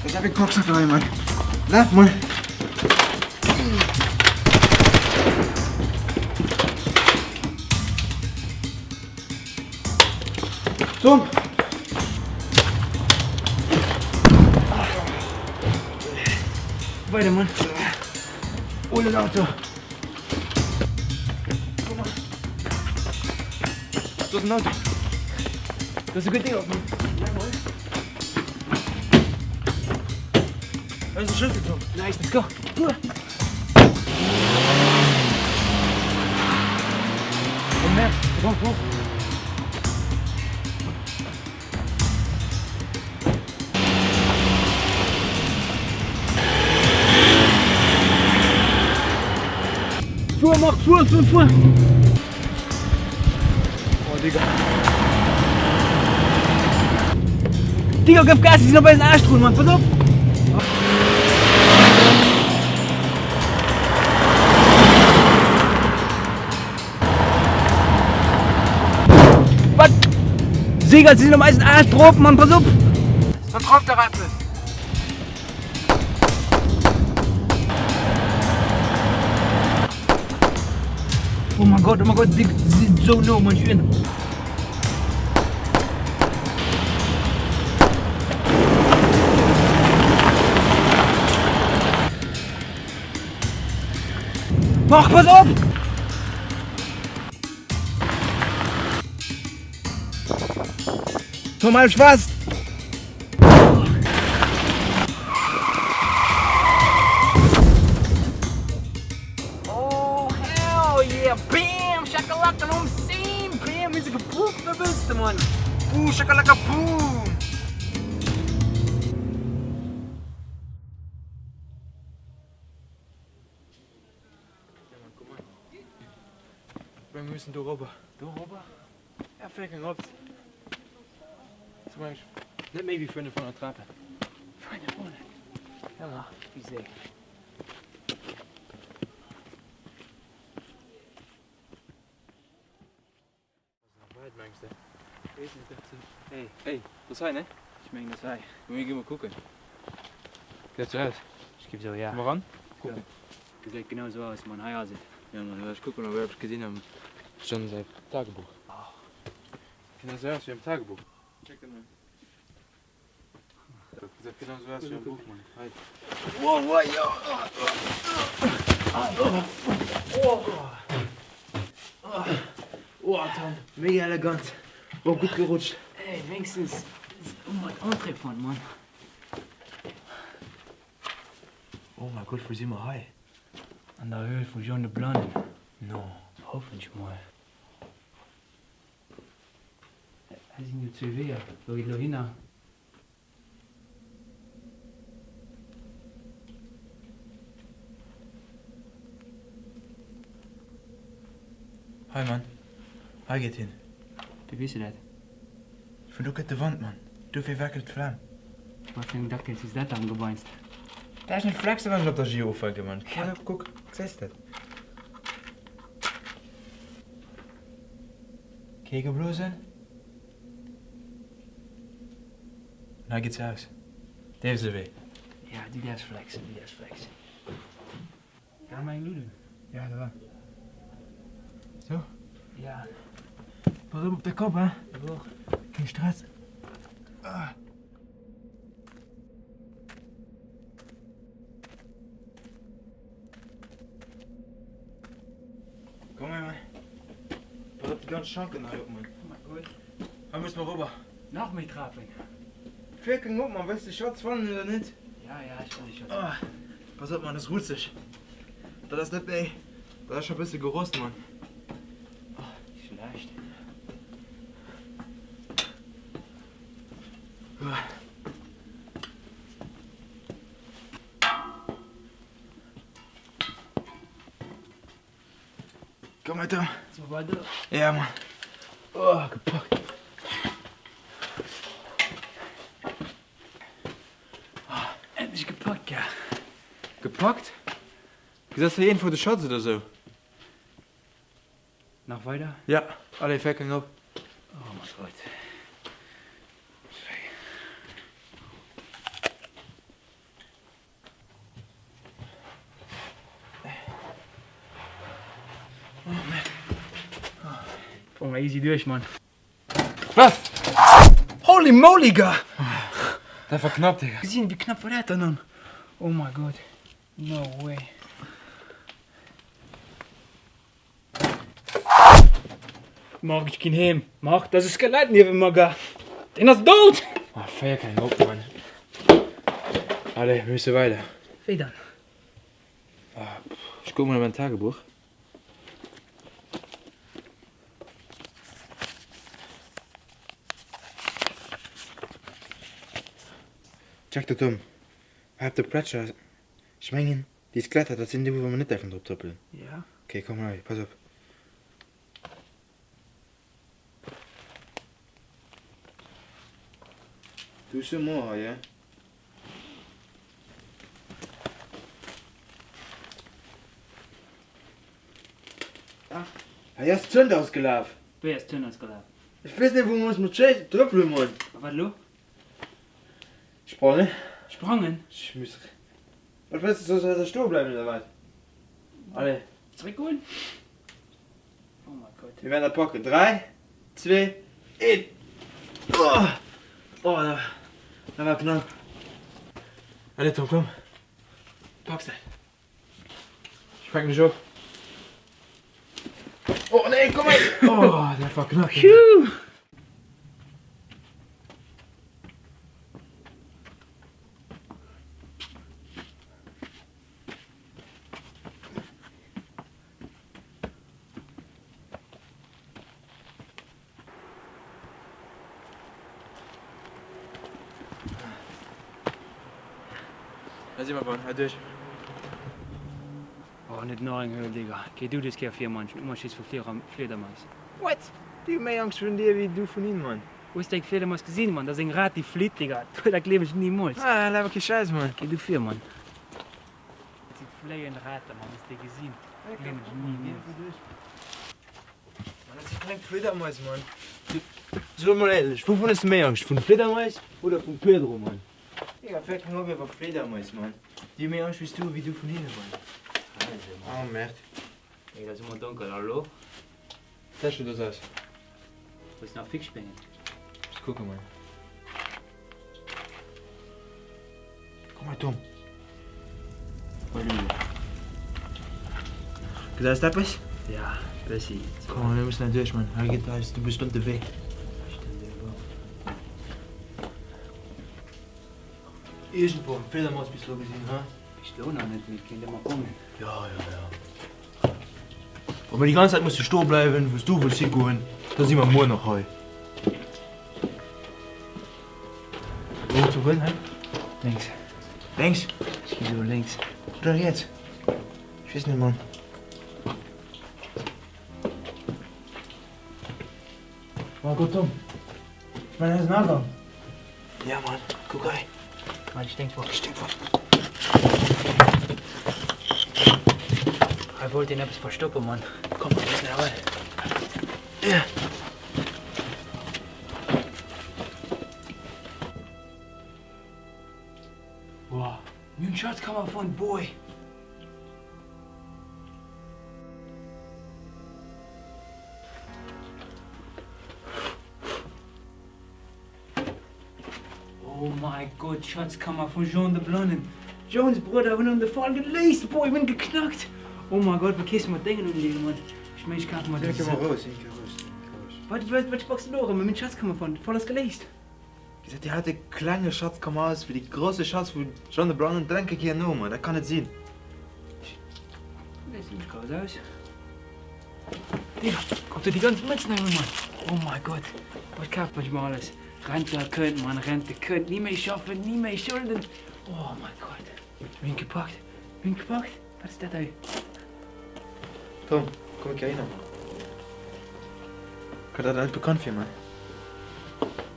Ech hab e Cocksack hei, Mann. Laf, Mann. Tom! Weider, Mann. Hol den Auto. Do ass en Auto. Do ass e gutt Ding op, Mann. Hei ass de Schlëssel, Tom. Nice, let's go. Oh merde, c'est bon, bon. Fuer Marc, fuer, fuer, fuer! Oh Digga. Digga, gëff Gas, si sinn op eisen Aarsch drun, Mann, pass op! Wat? Seger, sie sind um eisen Arsch drop, Mann, pass op! Dann drauf der Rappe! Oh mein Gott, oh mein Gott, sie sind so no, Mann, schön. Mach, pass op! Tom, halt fest! Oh, hell yeah! Bam! Shakalaka nom scene! Bam! Is gepoept, bewuste, man! Boom, shakalaka, boom! Wir müssen do rüber. Do rüber? Ja, fucking op. Zum Beispiel. Net méi wéi 500 Trapen. 500? Ja, ma, wéi séi. Weit mengs de? Wees net, dat se. Hey. Hey, dat ass hei, ne? Ech mengen, dat ass hei. Mir gi mol kucken. Gesäit sou aus. Ech giff sou, ja. Komm eran, kucken. Gesäit genau sou aus, Mann, hei ass et. Ja, Mann, ech kucken op ech gesinn am John säi Tagebuch. Genau sou aus wéi am Tagebuch. Check dat mol. Dat gesäit genau sou aus wéi am Buch, Mann. Hei. Wow, wow, yo! Oh, Tom, mega elegant. Oh, gutt gerutscht. Ey, wéinstens hu mer d'Entrée fonnt, Mann. Oh mein Gott, wou si mer hei? An der Höhl vu John de Blannen. No. Hoffen ech mol. Hei sinn jo zwee Weeër. Wou geet elo hinner? Hei Mann, hei geet hin. Wéi weess de dat? Vun do kënnt de Wand, Mann. Dofir wackelt d'Flam. Wat fir eng Dackel s dat dann gebeinst? Dat ass net flexen wann ech op der Gio ufänken, Mann. Pass op, kuck, gesäis de dat? Kee geblosen. An hei geet se aus. Dee ass de Wee. Ja, du däerfs flexen, du däerfs flexen. Ga mol eng Luut un. Ja, da. Sou. Ja. Pass op op de Kopp, hein. Jawohl. Kee Stress. Ah. Komm her, Mann. Pass op déi ganz Schanken hei op, Mann. Oh mein Gott. Hei muss mer rüber. Nach méi Trapen. Fucking op, Mann. Wëlls de Schatz fannen oder net? Ja, ja, ech wëll de Schatz. Ah. Pass op, Mann, dat ass rutzeg. Dat ass net méi, dat ass scho bësse gerost, Mann. Schlecht. Komm weiter. So weiter. Ja, Mann. Oh, gepackt. Endlech gepackt, gell? Gepackt? Gesäis de iergendwou de Schatz oder sou? Nach weider? Ja, allez, fäck op. Oh mein Gott. Komm mal easy duerch, Mann. Was? Holy moly, ga! Dat war knapp, Digga. Gesinn, wéi knapp war dat dann an? Oh my God. No way. Marc, ech ginn heem. Marc, da ass e Skelett niewe mer, ga. Deen ass dout! Oh, feier keng op, Mann. Allez, mir musse weider. Wéi dann? Ech kucke mol an mäin Tagebuch. Check dat Tom. Hei op der Plätscher, ech mengen déi Skeletter, dat sinn déi wou mer net däerfen drop trëppelen. Ja. Ok, komm hei, pass op. Doucement hei, hein. Ah, hei ass d'Zënd ausgelaf. Wéi ass d'Zënd ausgelaf? Ech weess net wou mer musse mat trëppelen, Mann. A wat elo? Sprangen. Sprangen? Ech muss. Wat wëlls de, soll ech stoe bleiwen oder wat? Allez. Zréck goen? Oh mein Gott. Mir werden dat packen. 3, 2, 1. Oh, oh dat, dat war knapp. Allez Tom, komm. Packs dat. Ech packen dech op. Oh nee, komm hei. Oh, dat war knapp. Phew. Da si mer wann hei duerch. Oh net nach eng Höhl Digga. Geh du des Kéier vir Mann, ech hunn ëmmer Schiss vu Fliedermais. What? Déi hu méi Angscht virun dir wéi du vun hinnen Mann. Hues de eng Fliedermaus gesinn Mann? Dat ass eng Rat déi flitt Digga, dat gleef ech nimools. Ah laber kee Schäiss Mann. Geh du vir Mann. Dat si fléiend Raten Mann, hues de gesinn? Gleewen ech nimools. Mann, dat si kleng Fliedermais Mann. So mol éierlech, wouvun hues de méi Angscht, vun Fliedermais oder vum Pedro Mann? Digga, fäert keng op iwwer Fliedermais Mann. Déi hu méi Angscht wéi s du wéi du vun hinne Mann. Oh merde. Ey, dat ass ëmmer donkel, hallo? Täsche do ass. Wëlls nach fix spéngen? Muss kucken Mann. Komm hei Tom. Gesäis de eppes? Ja, bëssi. Komm mir mussen hei duerch Mann, hei geet eis de bestëmmte Wee. Iergendwou eng Fliedermaus bis elo gesinn, he? Bis elo nach net, mee et kéint ëmmer kommen. Ja, ja, ja. Wa mer déi ganz Zäit musse stoe bleiwen, wou s du wëlls higoen, da si mer muer nach hei. Wou zu wëll, he? Lénks. Lénks? Ech gi elo lénks. Oder riets? Ech weess net, Mann. Oh Gott, Tom. Ech mengen, hei ass en Agang. Ja, Mann, kuck hei. Mann, sténkvoll. Sténkvoll. Hei wollt een eppes verstoppen, Mann. Komm, mir müssen herein. Ja. Wow, mir hunn d'Schatzkammer fonnt, Boy! Oh my God, d'Schatzkammer vun Jean de Blannen. Jones Brudder hunn an de Fall geléist, boy, hunn geknackt. Oh my God, wat kees du mat Déngen unleeën, Mann? Ech meng, ech kafe mer déi. Wat, wat, wat spacks du do erëm? Mir hunn d'Schatzkammer fonnt, de Fall ass geléist. Gesäit Dir hat e klenge Schatz komm aus wéi de grousse Schatz vu Jeanne de Blannen drenke Kéier no, ma dat kann net sinn. Gesäit zimmlech grouss aus. Digga, kuck der déi ganz Mëtzen hei un, Mann. Oh mein Gott, wat kaaft man ech mer alles? Rente kënnt, Mann, Rente kënnt. Ni méi schaffen, ni méi Schulden. Oh mein Gott, mir hunn gepackt, mir hunn gepackt. Wat ass dat hei? Tom, komm eng Kéier hinner. Kënnt der dat net bekannt vir, Mann?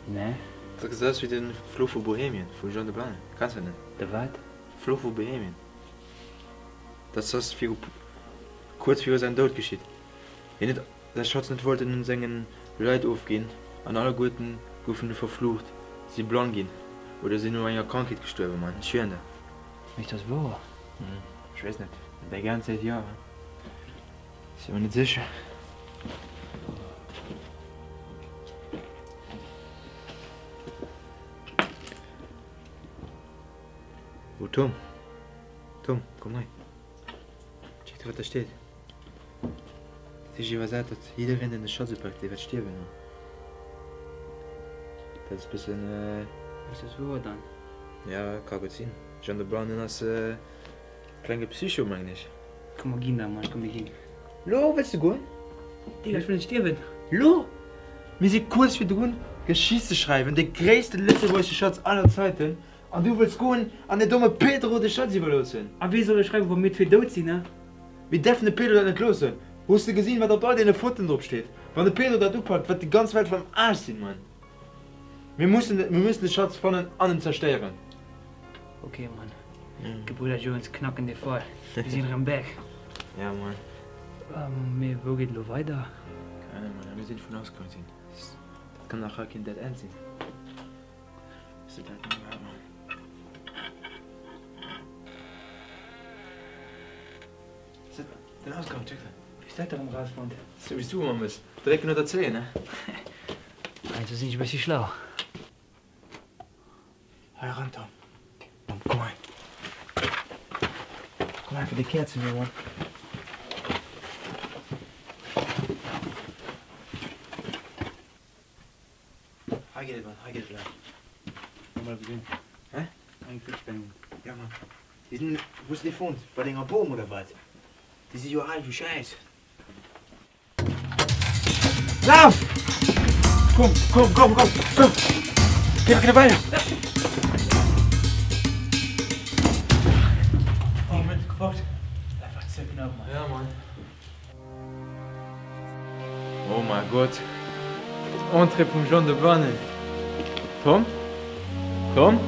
Nee. Dat gesäit aus wéi de Fluch vu Bohemien vu Jean de Blannen. Kenns de dat net? De wat? Fluch vu Bohemien. Dat ass viru kuerz viru sengem Doud geschitt. Hien huet säi Schatz net wollten un sengen Leit ofginn an alleguerten goufen du verflucht, si blann ginn oder sinn u enger Krankheet gestuerwen. Mann, ech schwieren der. Mécht ass wouer? Ech weess net, déi ganz Zäit jo, si mer net sécher. Oh Tom, Tom, komm hei. Check dir wat da steet. Dat heescht iwwersat, datt jiddereen deen de Schatz upakt, dee wäert stierwen. Dat ass bëssen. Ass dat wouer dann? Ja, ka gutt sinn. Jean de Blannen ass e klenge Psycho, mengen ech. Komm mer ginn da, Mann, komm mir ginn. Lo wëlls de goen? Digga, ech wëll net stierwen. Lo? Mir si kuerz virdrun, Geschicht ze schreiwen, de gréisste lëtzebuergesche Schatz aller Zeiten, an du wëlls goen an den domme Pedro de Schatz iwwerloossen? A wéi soll ech schreiwen, wa mir zwee dout sinn, he? Mir däerfen de Pedro dat net loossen. Hues de gesinn, wat op all deene Fotoen drop steet? Wann de Pedro dat upakt, wäert déi ganz Welt am Aarsch sinn, Mann. Mir mussen, mir mussen de Schatz fannen an en zerstéieren. Ok Mann, Gebrüder Jones knacken de Fall, mir sinn erëm back. Ja Mann. Mee wou geet elo weider? Keng Ahnung Mann, mir sinn vun ausgaang sinn. Dat kann nach keen Dead End sinn. Ass dat dat iwwerhaapt Mann? Ass dat den Ausgang? Check dat. Wéi s dat erëm rausfonnt? Sou wéi s du ëmmer mëss, drécken oder zéien, ne? Heiansdo sinn ech e bëssi schlau. Hei eran, Tom. Komm hei. Komm hei fir déi Käerzen hier, Mann. Hei geet et, Mann, hei geet et laang. Komm mol gesinn. Hä? Eng Flittsprengung. Ja, Mann. Déi sinn, wou hues de déi fonnt? Bei denger Bom oder wat? Déi si jo al wéi Schäiss. Laf! Komm, komm, komm, komm, komm! Geh, geh weiter! Oh, mit gepackt. Einfach ze knapp, Mann. Ja, Mann. Oh mein Gott. Entrée vum Jean de Blannen. Tom? Tom?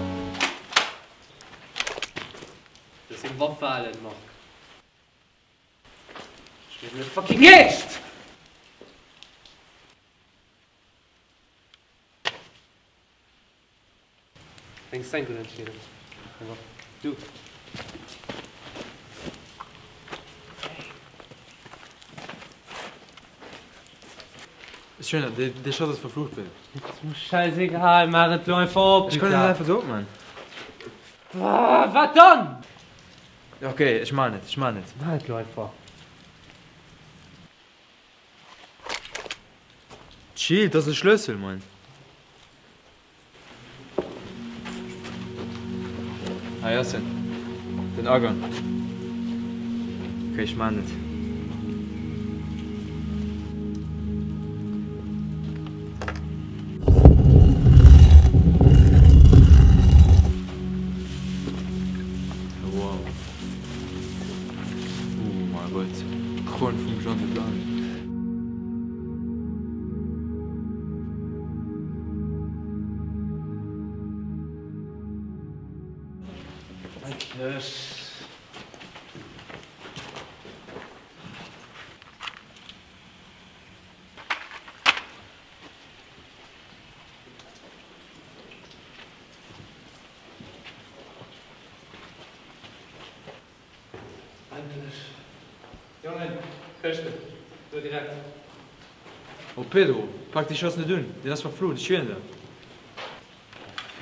Looss seng Waff falen, Marc. Ech mierken net fucking eescht! Deng Single-Entscheedung. Einfach du. Ist schön, der, der Schatz ist verflucht wird. Ist mir scheißegal, mach et lo einfach op, Ich kann net einfach so opman. Wat dann? Ok, ech maan et, ech maan et. Maach et lo einfach. Chill, dat ass e Schlëssel, Mann. Hei ass en, den Agang. Ok, ech maan et. Wow. Oh mein Gott. D'Kroun vum Jean de Blanc. Endlech. Endlech! Jongen, Këschten, do direkt! Oh Pedro, pak déi Schoss net un, deen ass verflucht, ech schwieren der!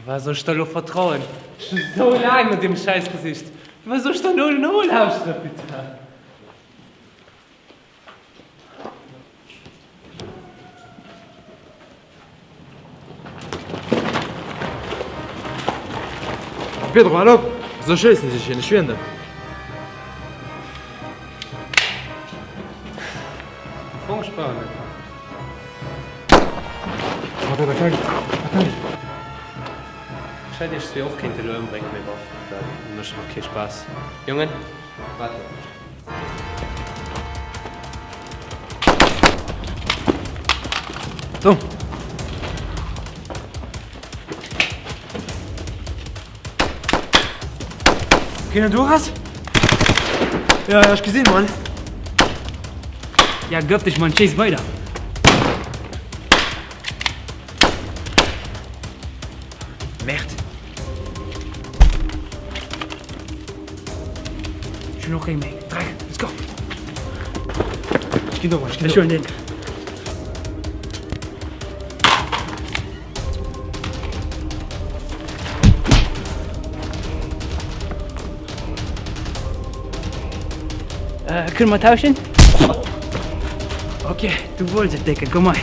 Firwat soll ech der elo vertrauen? Ech hunn esou laang no deem Schäiss gesicht! Firwat soll ech der elo nolauschteren, putain? Pedro, hal op! Soss schéissen ech dech hin, ech schwieren der. Am Fong, ech brauch en net méi. Ech hätt iech zwee och kéinte lo ëmbréngen, mee bof, dat mécht mer kee Spaass. Jongen, waart op mech. Tom! Okay, du has? Ja, ja, ech gesinn, Mann. Ja, gëff dech, Mann, schéiss weider. Merde. Ech hunn och keng méi. Dreck, let's go. Ech ginn do, ech ginn do. Ech huelen deen. Äh, kënne mer tauschen? Okay, du wollts et, Décken, komm hei.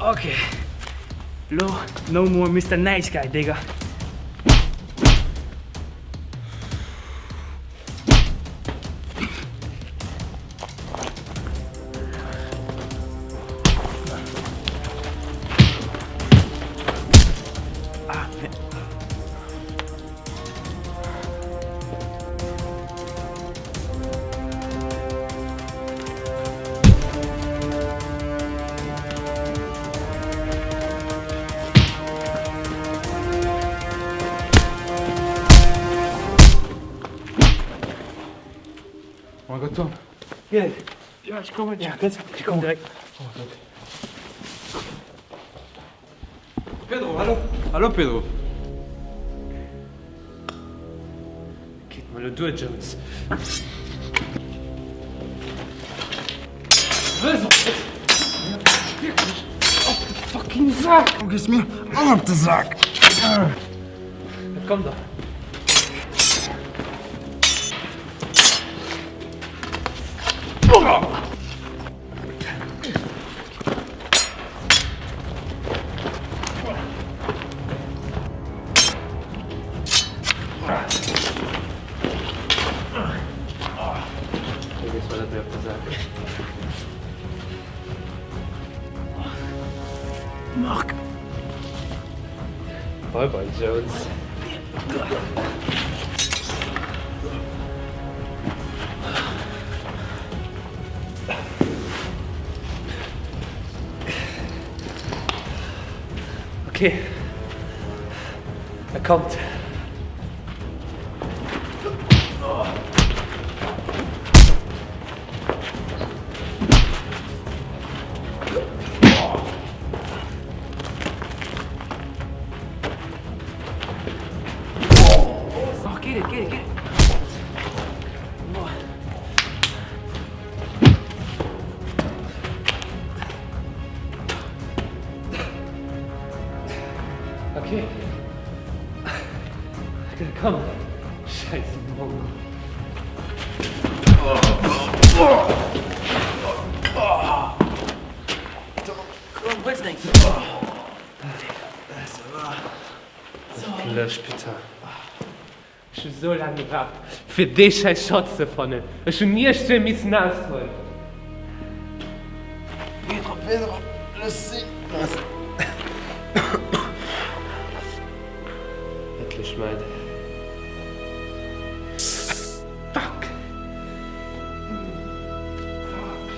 Okay. Lo, no more Mister Nice Guy, Digga. Oh mein Gott, Tom. Geht. Ja, ich komme. Ja, ganz, ich komme direkt. Oh mein Gott. Pedro, hallo. Hallo, Pedro. Geet mer lo duer, Jones. Wierklech op de fucking Sak! Du gees mir och op de Sak! Komm da. Marc. Bye bye Jones. Okay. Er kommt. Oh, geht et, geht et, geht et. Okay. Komm. Scheiß Mongo. Lësch, putain. Ech hu sou laang gebraucht fir dee schäiss Schatz ze fannen. Ech hunn iech zwee missen aushuelen. Pedro, Pedro, looss si! Endlech mäin. Fuck! Fuck!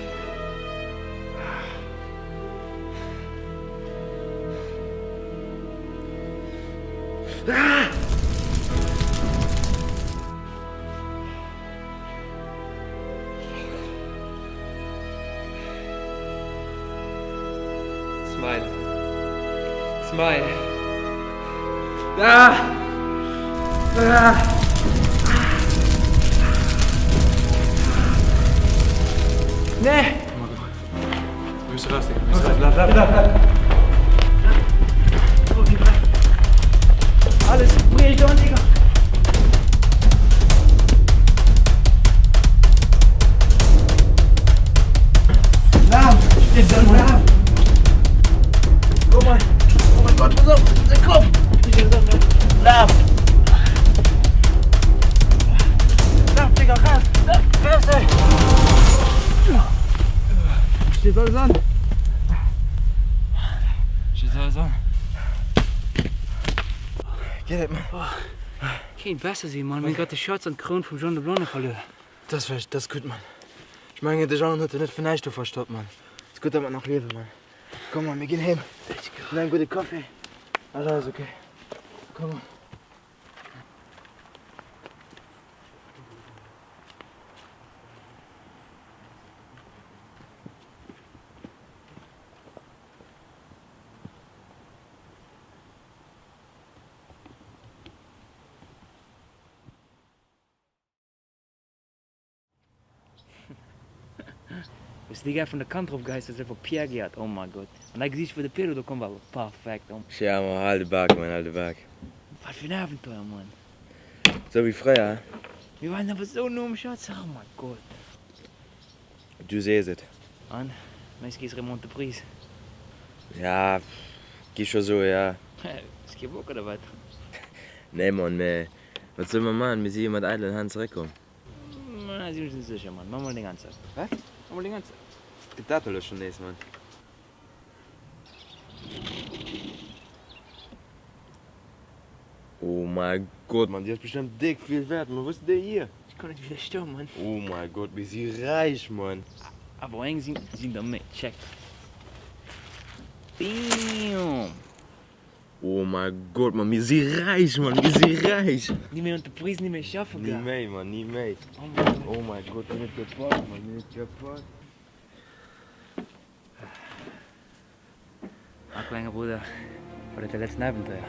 Ah! Smile. Smile. Ah! Ah! Nee! Wir müssen raus, Digga. Wir müssen raus. Bleib, bleib, bleib, bleib. Alles bricht an, Digga. Steet dann laf! Komm mal! Oh mein Gott, pass auf! Sein Kopf! Laf! Laf, Digga, raus! Raus, ey! Steht alles an? Steht alles an? Geet et, Mann? Kéint besser sinn, Mann. Mir hunn grad de Schatz an d'Kroun vum John de Blonde verluer. Dat ass, dat ass gutt, Mann. Ech mengen, de Jean huet en net fir näischt do verstoppt, Mann. Ass gutt, datt mer nach liewen, Mann. Komm, Mann, mir ginn heem. Mir hu gudde Kaffi. Ass alles ok. Komm, Mann. Hues de déi gär vun der Kant drop geheist hues einfach Pierre gehat oh mein Gott an däi Gesiicht wou de Pedro do komm war war perfekt oh. Tja man, hal de Bak man, hal de Bak. Wat fir en Abenteuer Mann. Sou wéi fréier he. Mir waren awer sou no um Schatz oh mein Gott. Du sees et. An, mengs gees rem Entreprise? Ja, gi scho soe ja. Hues kee Bock oder wat? Nee Mann, mee wat solle mer man, mir si jo mat eidelen Hänn zeréckkomm. Na, sinn ech net sécher, Mann. Maach mol deng Anzeig. Wat? Maach mol deng Anzeig. Wat gëtt dat elo schonn nees, Mann? Oh mäi Gott, Mann, déi ass bestëmmt déck vill wäert, Mann. Wou hues de déi hier? Ech kann net widderstoen, Mann. Oh mäi Gott, mir si räich, Mann. Awer eng sinn der méi. Check. Bam! Oh mäi Gott, Mann, mir si räich, Mann, mir si räich! Ni méi Entreprise, ni méi schaffen, Ni méi, Mann, ni méi. Oh mäi Gott, mir hunn et gepackt, Mann, mir hunn et gepackt. Ah, klenge Brudder, war dat däi letzten Abenteuer?